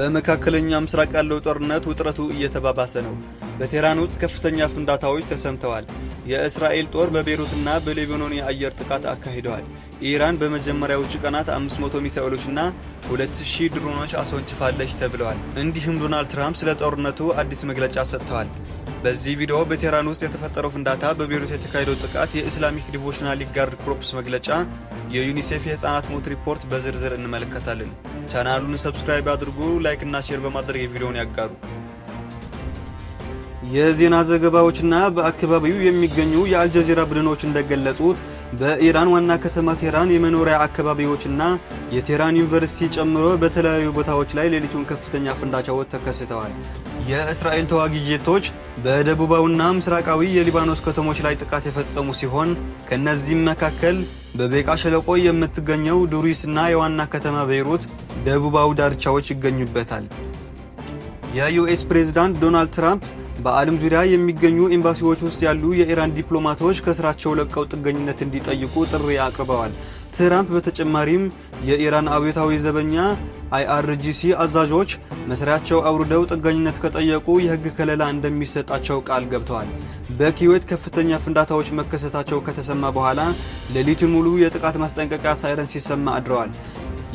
በመካከለኛው ምስራቅ ያለው ጦርነት ውጥረቱ እየተባባሰ ነው። በቴህራን ውስጥ ከፍተኛ ፍንዳታዎች ተሰምተዋል። የእስራኤል ጦር በቤይሩትና በሌባኖን የአየር ጥቃት አካሂደዋል። ኢራን በመጀመሪያዎቹ ቀናት 500 ሚሳኤሎችና 2000 ድሮኖች አስወንጭፋለች ተብለዋል። እንዲሁም ዶናልድ ትራምፕ ስለ ጦርነቱ አዲስ መግለጫ ሰጥተዋል። በዚህ ቪዲዮ በቴህራን ውስጥ የተፈጠረው ፍንዳታ፣ በቤይሩት የተካሄደው ጥቃት፣ የ Islamic Revolutionary Guard Corps መግለጫ፣ የዩኒሴፍ የህፃናት ሞት ሪፖርት በዝርዝር እንመለከታለን። ቻናሉን subscribe አድርጉ፣ like እና share በማድረግ የቪዲዮውን ያጋሩ። የዜና ዘገባዎችና በአካባቢው የሚገኙ የአልጀዚራ ቡድኖች እንደገለጹት በኢራን ዋና ከተማ ቴህራን የመኖሪያ አካባቢዎችና የቴህራን ዩኒቨርሲቲ ጨምሮ በተለያዩ ቦታዎች ላይ ሌሊቱን ከፍተኛ ፍንዳታዎች ተከስተዋል። የእስራኤል ተዋጊ ጄቶች በደቡባዊና ምስራቃዊ የሊባኖስ ከተሞች ላይ ጥቃት የፈጸሙ ሲሆን፣ ከእነዚህም መካከል በቤቃ ሸለቆ የምትገኘው ዱሪስና የዋና ከተማ ቤይሩት ደቡባዊ ዳርቻዎች ይገኙበታል። የዩኤስ ፕሬዝዳንት ዶናልድ ትራምፕ በዓለም ዙሪያ የሚገኙ ኤምባሲዎች ውስጥ ያሉ የኢራን ዲፕሎማቶች ከስራቸው ለቀው ጥገኝነት እንዲጠይቁ ጥሪ አቅርበዋል። ትራምፕ በተጨማሪም የኢራን አብዮታዊ ዘበኛ IRGC አዛዦች መሳሪያቸው አውርደው ጥገኝነት ከጠየቁ የሕግ ከለላ እንደሚሰጣቸው ቃል ገብተዋል። በኩዌት ከፍተኛ ፍንዳታዎች መከሰታቸው ከተሰማ በኋላ ሌሊቱን ሙሉ የጥቃት ማስጠንቀቂያ ሳይረን ሲሰማ አድረዋል።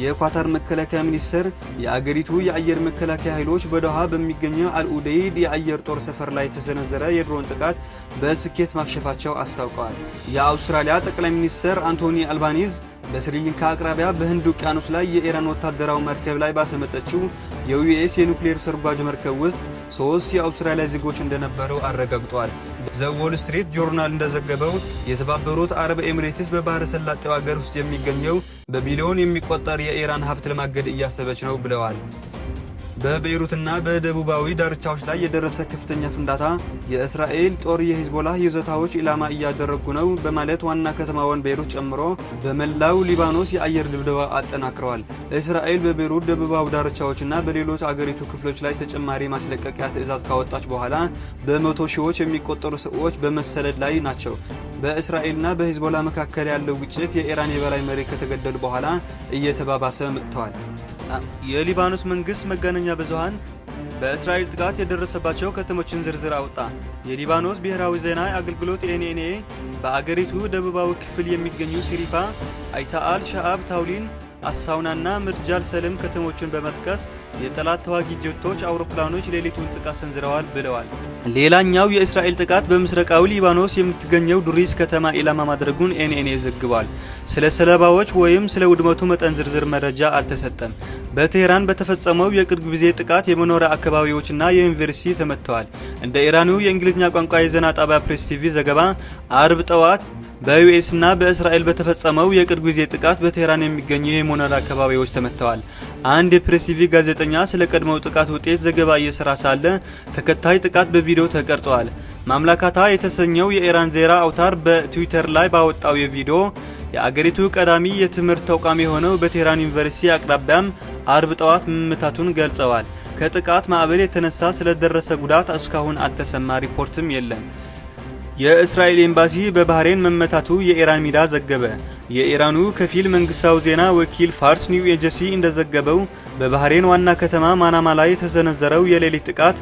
የኳታር መከላከያ ሚኒስቴር የአገሪቱ የአየር መከላከያ ኃይሎች በዶሃ በሚገኘው አልኡደይድ የአየር ጦር ሰፈር ላይ የተሰነዘረ የድሮን ጥቃት በስኬት ማክሸፋቸው አስታውቀዋል። የአውስትራሊያ ጠቅላይ ሚኒስትር አንቶኒ አልባኒዝ በስሪላንካ አቅራቢያ በህንድ ውቅያኖስ ላይ የኢራን ወታደራዊ መርከብ ላይ ባሰመጠችው የዩኤስ የኑክሌር ሰርጓጅ መርከብ ውስጥ ሶስት የአውስትራሊያ ዜጎች እንደነበሩ አረጋግጠዋል። ዘ ዎል ስትሪት ጆርናል እንደዘገበው የተባበሩት አረብ ኤሚሬትስ በባህረ ሰላጤው ሀገር ውስጥ የሚገኘው በቢሊዮን የሚቆጠር የኢራን ሀብት ለማገድ እያሰበች ነው ብለዋል። በቤይሩትና በደቡባዊ ዳርቻዎች ላይ የደረሰ ከፍተኛ ፍንዳታ የእስራኤል ጦር የሂዝቦላህ ይዞታዎች ኢላማ እያደረጉ ነው በማለት ዋና ከተማዋን ቤይሩት ጨምሮ በመላው ሊባኖስ የአየር ድብደባ አጠናክረዋል። እስራኤል በቤይሩት ደቡባዊ ዳርቻዎችና በሌሎች አገሪቱ ክፍሎች ላይ ተጨማሪ ማስለቀቂያ ትዕዛዝ ካወጣች በኋላ በመቶ ሺዎች የሚቆጠሩ ሰዎች በመሰደድ ላይ ናቸው። በእስራኤልና በሂዝቦላ መካከል ያለው ግጭት የኢራን የበላይ መሪ ከተገደሉ በኋላ እየተባባሰ መጥተዋል። የሊባኖስ መንግስት መገናኛ ብዙሃን በእስራኤል ጥቃት የደረሰባቸው ከተሞችን ዝርዝር አወጣ። የሊባኖስ ብሔራዊ ዜና አገልግሎት ኤንኤንኤ በአገሪቱ ደቡባዊ ክፍል የሚገኙ ሲሪፋ፣ አይታአል ሻአብ፣ ታውሊን፣ አሳውናና ምርጃል ሰልም ከተሞችን በመጥቀስ የጠላት ተዋጊ ጀቶች፣ አውሮፕላኖች ሌሊቱን ጥቃት ሰንዝረዋል ብለዋል። ሌላኛው የእስራኤል ጥቃት በምስራቃዊ ሊባኖስ የምትገኘው ዱሪስ ከተማ ኢላማ ማድረጉን ኤንኤንኤ ዘግቧል። ስለ ሰለባዎች ወይም ስለ ውድመቱ መጠን ዝርዝር መረጃ አልተሰጠም። በቴህራን በተፈጸመው የቅርብ ጊዜ ጥቃት የመኖሪያ አካባቢዎችና የዩኒቨርሲቲ ተመትተዋል። እንደ ኢራኑ የእንግሊዝኛ ቋንቋ የዜና ጣቢያ ፕሬስ ቲቪ ዘገባ አርብ ጠዋት በዩኤስ እና በእስራኤል በተፈጸመው የቅርብ ጊዜ ጥቃት በቴህራን የሚገኙ የመኖሪያ አካባቢዎች ተመትተዋል። አንድ የፕሬስ ቲቪ ጋዜጠኛ ስለ ቀድሞው ጥቃት ውጤት ዘገባ እየሰራ ሳለ ተከታይ ጥቃት በቪዲዮ ተቀርጸዋል። ማምላካታ የተሰኘው የኢራን ዜና አውታር በትዊተር ላይ ባወጣው የቪዲዮ የአገሪቱ ቀዳሚ የትምህርት ተቋም የሆነው በቴህራን ዩኒቨርሲቲ አቅራቢያም አርብ ጠዋት መመታቱን ገልጸዋል። ከጥቃት ማዕበል የተነሳ ስለደረሰ ጉዳት እስካሁን አልተሰማ ሪፖርትም የለም። የእስራኤል ኤምባሲ በባህሬን መመታቱ የኢራን ሚዲያ ዘገበ። የኢራኑ ከፊል መንግስታዊ ዜና ወኪል ፋርስ ኒው ኤጀንሲ እንደዘገበው በባህሬን ዋና ከተማ ማናማ ላይ የተሰነዘረው የሌሊት ጥቃት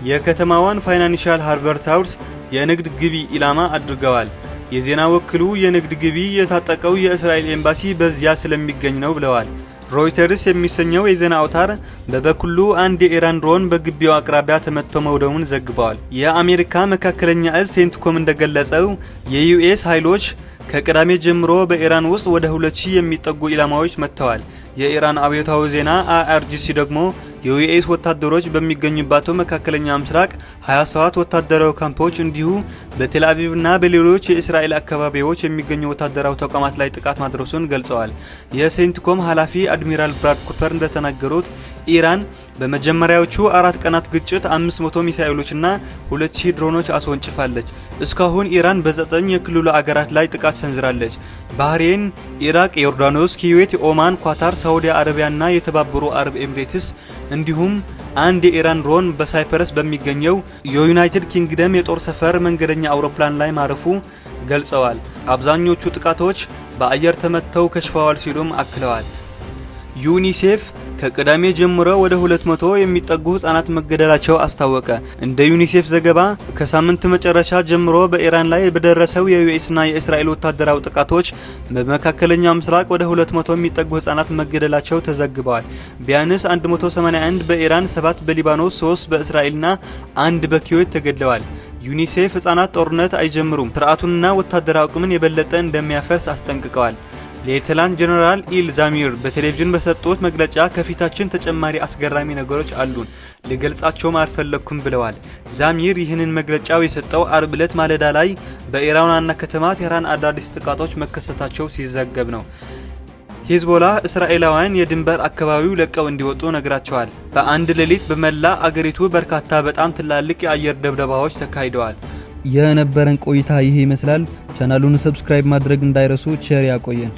የከተማዋን Financial Harbor Towers የንግድ ግቢ ኢላማ አድርገዋል። የዜና ወኪሉ የንግድ ግቢ የታጠቀው የእስራኤል ኤምባሲ በዚያ ስለሚገኝ ነው ብለዋል። ሮይተርስ የሚሰኘው የዜና አውታር በበኩሉ አንድ የኢራን ድሮን በግቢው አቅራቢያ ተመትቶ መውደሙን ዘግበዋል። የአሜሪካ መካከለኛ እዝ ሴንትኮም እንደገለጸው የዩኤስ ኃይሎች ከቅዳሜ ጀምሮ በኢራን ውስጥ ወደ 2000 የሚጠጉ ኢላማዎች መትተዋል። የኢራን አብዮታዊ ዜና አይአርጂሲ ደግሞ የዩኤስ ወታደሮች በሚገኙባቸው መካከለኛ ምስራቅ 27 ወታደራዊ ካምፖች እንዲሁ በቴል አቪቭና በሌሎች የእስራኤል አካባቢዎች የሚገኙ ወታደራዊ ተቋማት ላይ ጥቃት ማድረሱን ገልጸዋል። የሴንትኮም ኃላፊ አድሚራል ብራድ ኩፐር እንደተናገሩት ኢራን በመጀመሪያዎቹ 4 ቀናት ግጭት 500 ሚሳኤሎችና 2000 ድሮኖች አስወንጭፋለች። እስካሁን ኢራን በዘጠኝ የክልሉ አገራት ላይ ጥቃት ሰንዝራለች። ባህሬን፣ ኢራቅ፣ ዮርዳኖስ፣ ኩዌት፣ ኦማን፣ ኳታር፣ ሳዑዲ አረቢያና የተባበሩ አረብ ኤምሬትስ እንዲሁም አንድ የኢራን ድሮን በሳይፕረስ በሚገኘው የዩናይትድ ኪንግደም የጦር ሰፈር መንገደኛ አውሮፕላን ላይ ማረፉ ገልጸዋል። አብዛኞቹ ጥቃቶች በአየር ተመተው ከሽፈዋል ሲሉም አክለዋል። ዩኒሴፍ ከቅዳሜ ጀምሮ ወደ 200 የሚጠጉ ህጻናት መገደላቸው አስታወቀ። እንደ ዩኒሴፍ ዘገባ ከሳምንት መጨረሻ ጀምሮ በኢራን ላይ በደረሰው የዩኤስና የእስራኤል ወታደራዊ ጥቃቶች በመካከለኛው ምስራቅ ወደ 200 የሚጠጉ ህጻናት መገደላቸው ተዘግበዋል። ቢያንስ 181 በኢራን፣ 7 በሊባኖስ፣ 3 በእስራኤልና 1 በኩዌት ተገድለዋል። ዩኒሴፍ ህጻናት ጦርነት አይጀምሩም፣ ስርዓቱንና ወታደራዊ አቅምን የበለጠ እንደሚያፈርስ አስጠንቅቀዋል። ሌተናንት ጀነራል ኢል ዛሚር በቴሌቪዥን በሰጡት መግለጫ ከፊታችን ተጨማሪ አስገራሚ ነገሮች አሉን፣ ልገልጻቸውም አልፈለግኩም ብለዋል። ዛሚር ይህንን መግለጫው የሰጠው አርብ ዕለት ማለዳ ላይ በኢራን ዋና ከተማ ቴህራን አዳዲስ ጥቃቶች መከሰታቸው ሲዘገብ ነው። ሂዝቦላ እስራኤላውያን የድንበር አካባቢው ለቀው እንዲወጡ ነግራቸዋል። በአንድ ሌሊት በመላ አገሪቱ በርካታ በጣም ትላልቅ የአየር ድብደባዎች ተካሂደዋል። የነበረን ቆይታ ይህ ይመስላል። ቻናሉን subscribe ማድረግ እንዳይረሱ። ቸር ያቆየን።